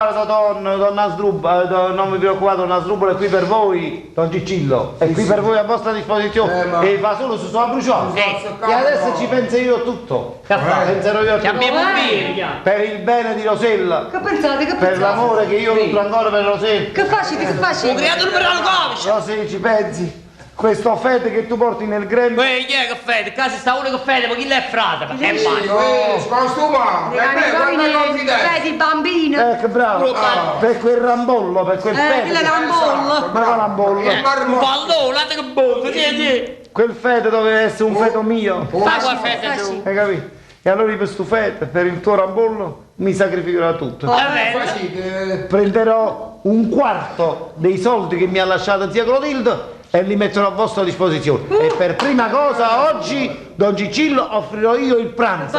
preoccupare, Totonno, donna Asdrubale, non vi preoccupate, donna Asdrubale è qui per voi, don Ciccillo, è qui per voi a vostra disposizione. Eh, ma- E fa solo si sono abbruciati. Sì. E adesso ci penso io a tutto. Che fa? Penserò io a tutto. Chiamiamo un bene, Per il bene di Rosella, Che pensate, che per pensate? l'amore che io nutro ancora per Rosella. Che facete, che Ho facete? creato il brano Rosella, ci pensi? Questo fede che tu porti nel grembo. Uè, chi è che fede? Qua si sta uno che fede, ma chi l'è frate? Ma è male. Eh, scostuma! E beh, guarda confidenza! Vedi, bambino. Ecco, bravo. Per quel rambollo, per quel Eh, fede. quello è rambollo. Bravo rambollo. Il Un marmo! pallone, guarda che bollo, sì, sì. Quel fede doveva essere un feto mio. Fa qual fede tu. Hai capito? E allora io per sto fede, per il tuo rambollo, mi sacrificherò tutto. Va bene. Facite! Prenderò un quarto dei soldi che mi ha lasciato zia Clotilde e li metterò a vostra disposizione. E per prima cosa oggi, Don Ciccillo, offrirò io il pranzo.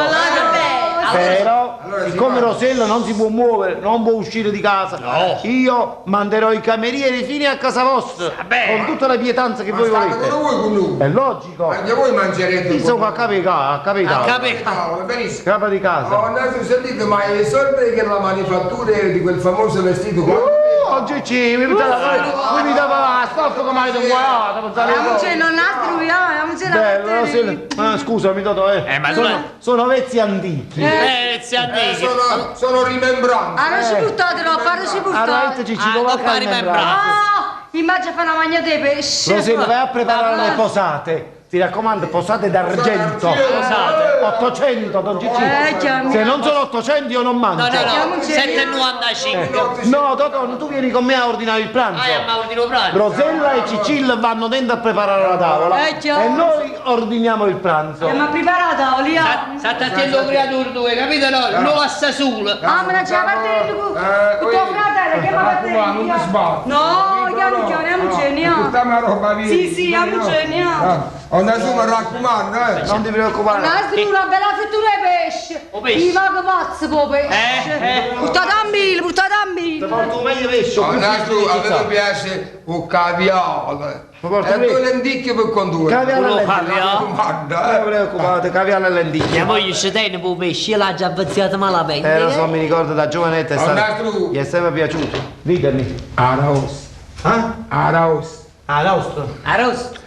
Però, Allora si siccome va. Rosella non si può muovere, non può uscire di casa, io manderò i camerieri fino a casa vostra Vabbè. con tutte le pietanze che Ma voi state volete. con voi con lui! È logico. Anche voi mangerete Insomma, a capo di ca- a capo di A tavola. capo di No, benissimo. Capo di casa. Oh, adesso sentite, ma i soldi che la manifattura di quel famoso vestito qua. Oggi ci mi dava mi dava la stoffa come avete inguaiato, pensate Non c'è, non astro, non c'è la Bello, Rosella. Ah, scusami Totò, eh. Eh, ma sono, tu- sono vezzi antichi. Eh, si Eh, antichi. sono, sono rimembranze. Ah, non ci portate, no, fare ci Allora, portate. ci Ah, ci non fa rimembrare. Ah, immagina fare una magnata di pesce. Rosella, vai a preparare le posate. Ti raccomando, posate d'argento. Posate. 800, Don Cicci. Eh, chiami. Se non sono 800 io non mangio. No, no, no, Chiamoci. 7,95. No, Totò, tu vieni con me a ordinare il pranzo. Ah, ma ordino pranzo. Rosella e Cicilla vanno dentro a preparare la tavola Eh, chiaro. e noi ordiniamo il pranzo. Eh, ma preparata, Lia. State attento creatura tu, hai capito no? Non la sta sola. Ah, ma non c'è la parte di tu. Eh, Con tuo fratello, chiama Ma non mi parte sbatto. No, chiamo, chiamo, No, Portiamo la roba via. Sì, sì, amuceni, Ah, Ho una suma raccomando, eh. Non ti preoccupare. Una una bella frittura di pesce. O pesce. Mi vago pazzo po' pesce. Eh, eh. Portate a mille, portate a Ti mille. porto meglio pesce. Oh, Nastro, a me piace un caviale. Ma porta E via. due lenticchie per condurre. Caviale Quello alle caviale. lenticchie. Raccomando, Non eh. ti preoccupate, caviale alle lenticchie. Mia moglie ci tiene per pesce, io l'ha già avviziata malamente. Eh, lo so, mi ricordo da giovanetta è Oh, stato. Nastro. Gli è sempre piaciuto. Ditemi. Araosta. Ah? Araosta. Ah, l'ostro. Arrosto.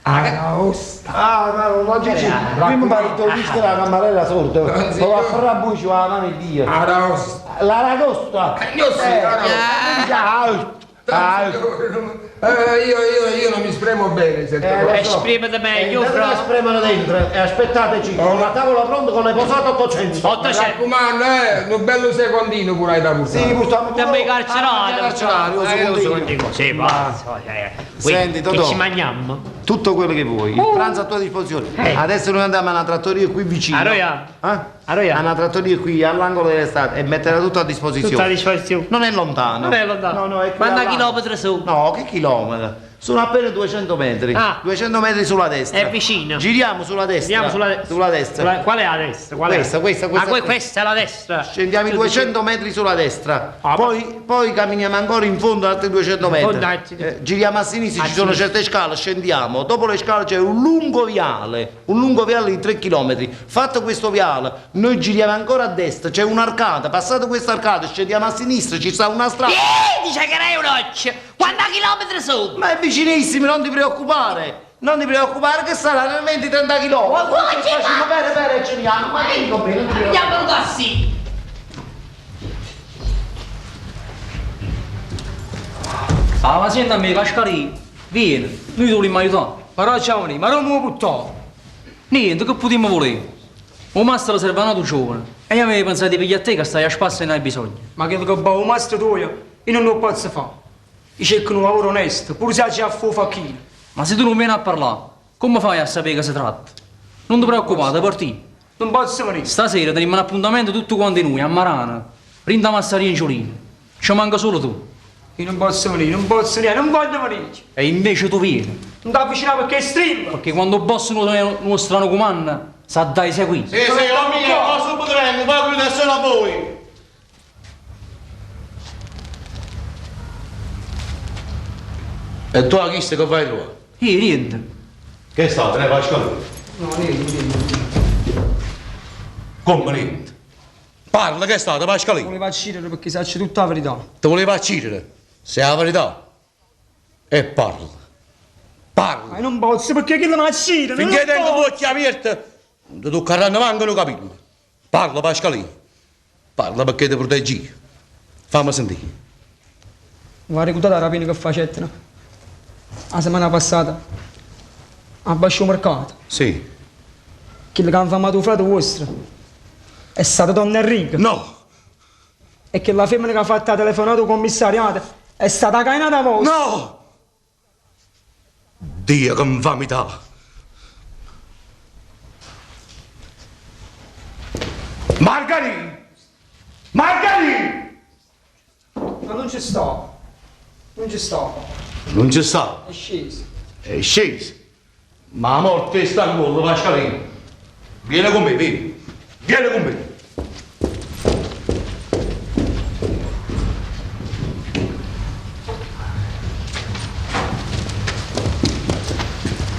Araosta. Ah, ma non Gigi, prima mi ho visto la cammarella sorda. Poi a fare la buccia la mano di Dio. Araosta. L'aragosta. Io sì, araosta. Ah, ah, Eh, io, io, io non mi spremo bene, certe Eh, lo volte. so. Esprimete meglio, Eh, intanto fra. che spremono dentro e aspettateci con la tavola pronta con le posate 800. 800. Raccomando, eh, un bello secondino pure hai da buttare. Sì, portiamo Siamo i carcerati. Ah, carcerati, Eh, lo secondino. Sì, pazzo. eh. Senti, Che Totò. ci mangiamo? Tutto quello che vuoi, il pranzo a tua disposizione. Eh. Adesso noi andiamo a una trattoria qui vicino. A Roia? Eh? A Roia? A una trattoria qui all'angolo dell'estate e metterà tutto a disposizione. Tutto a disposizione. Non è lontano. Non è lontano. No, no, è qui Quanta all'angolo. chilometri su? No, che chilometri? Sono appena 200 metri. Ah. 200 metri sulla destra. È vicino. Giriamo sulla destra. Andiamo sulla destra. Sulla destra. Qual è la destra? Qual è? Questa, questa, questa Ah, qui. questa è la destra. Scendiamo i 200 metri sulla destra, Ah, poi, poi camminiamo ancora in fondo altri 200 metri. fondo, altri- Eh, giriamo a sinistra, A ci sono sinistra. certe scale, scendiamo. Dopo le scale c'è un lungo viale, un lungo viale di 3 km. Fatto questo viale, noi giriamo ancora a destra, c'è un'arcata. Passato questa arcata, scendiamo a sinistra, ci sta una strada. Eh, dice che è un occhio. Quanta chilometri su? Ma è vicinissimo, non ti preoccupare. Non ti preoccupare che sarà nel 20-30 km. Ma guarda, Facciamo bene bene e ce ne andiamo. Ma vieni con me, non ti preoccupare. Andiamo così. Ah, ma senti a me, Pascalì, vieni, noi ti vogliamo aiutare. Però ciao, ma non mi buttò. Niente, che potremmo volere? O mastro serve un altro giovane. E io avevo pensato di pigliare a te che stai a spasso e ne hai bisogno. Ma che che boh, mastro tuo, io non lo posso fare. Io cerco un lavoro onesto, pure se c'è a fu facchino. Ma se tu non vieni a parlare, come fai a sapere che si tratta? Non ti preoccupare, parti. Non posso venire. Stasera teniamo un appuntamento tutti quanti noi, a Marana, rinda Massaria in Giulino. Ci manca solo tu. Io non posso venire, non posso venire, non voglio venire. E invece tu vieni. Non ti avvicinare perché è strimba. Perché quando il boss nostro comanda, sa dai seguire. Sì, sì, oh mio, ma subito vengo, poi guida solo a voi. E tu a chi stai che vai a trovare? Io niente. Che è stato, ne Pasquale? No, niente, niente. Come niente? Parla, che è stato, Pascalino? Voleva uccidere perché sa tutta la verità. Ti voleva uccidere? Se è la verità. E parla. Parla. Ma io non posso perché chi mi uccide? Finché non tengo posso. l'occhio aperto, non ti toccheranno manco un capello. Parla, Pascalino. Parla perché ti proteggi io. Fammi sentire. Va ricordate la rapina che facettero? La settimana passata. A Bascio Mercato. Sì. Quello che hanno fermato il frate vostro. È stata donna Enrica. No! E che la femmina che ha fatto la telefonata al commissariato è stata cainata vostra. No! Dio, che infamità! Margarì! Margarì! Ma non ci sto. Non ci sto. Non ci sta. È sceso. È sceso. Ma la morte sta in collo, Pascalino. Vieni con me, vieni. Vieni con me.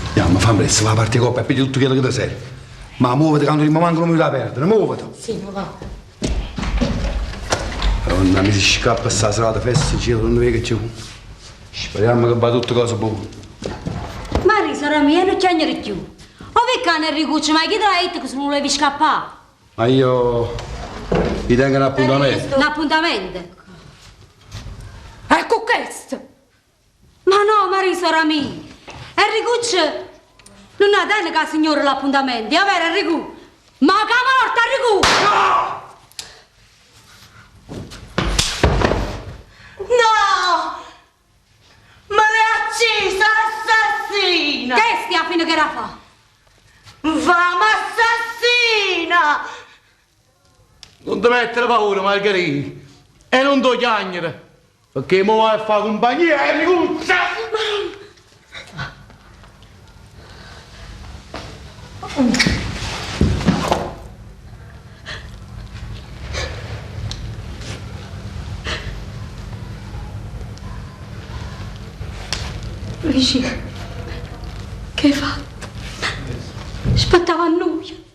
Andiamo, fammi presto, va a parte coppa e piglia tutto quello che ti serve. Ma muoviti, che non mi manco un minuto da perdere, muoviti. Sì, ma va. Madonna, mi si scappa sta serata festa in cielo, non vedo che c'è. Speriamo che va tutto cosa buona. Maria, sarà mia, non c'è più. O cane Enricuccio, ma chi te l'ha detto che se non volevi scappare? Ma io mi tengo un appuntamento. Un appuntamento? Ecco questo! Ma no, Maria, sarà mia. Enricuccio, non ha dato che la signora l'appuntamento, è vero Enrico? Ma che morta Enrico! No! Ma le ha uccisa l'assassina! Che stia a fine che era fa? Fama assassina! Non ti mettere paura, Margherita. E non ti chiagnere. Perché mo vai a fare compagnia a Enricuccia. Luigi, che hai fatto? Aspettava a noi.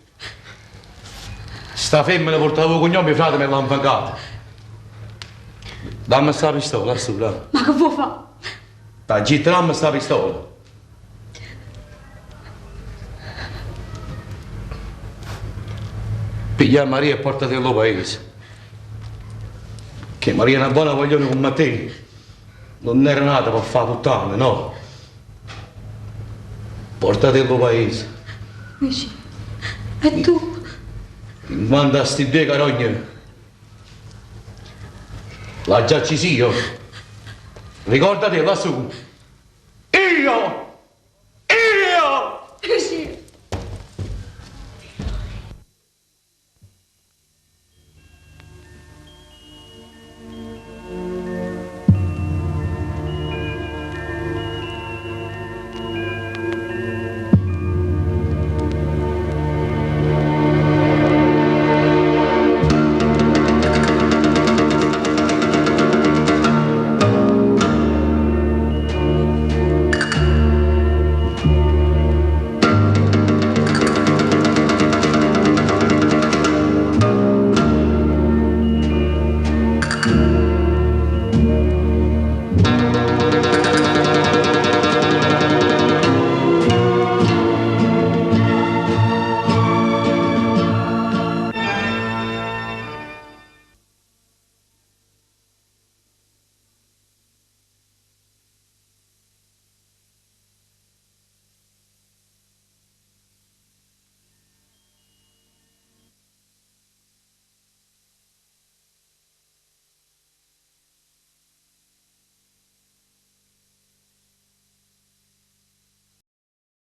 Sta femmina portava il cognome, frate, me l'ha infangata. Dammi sta pistola, su, dai. Ma che vuoi fare? Dai, gitta, dammi sta pistola. Piglia Maria e portatelo al paese. Che Maria è una buona voglione con Matteo. Non era nata per fare puttane, no. Portatelo al paese. Luigi, e tu? Manda sti due carogne. L'ha già ucciso io. Ricordate lassù. Io!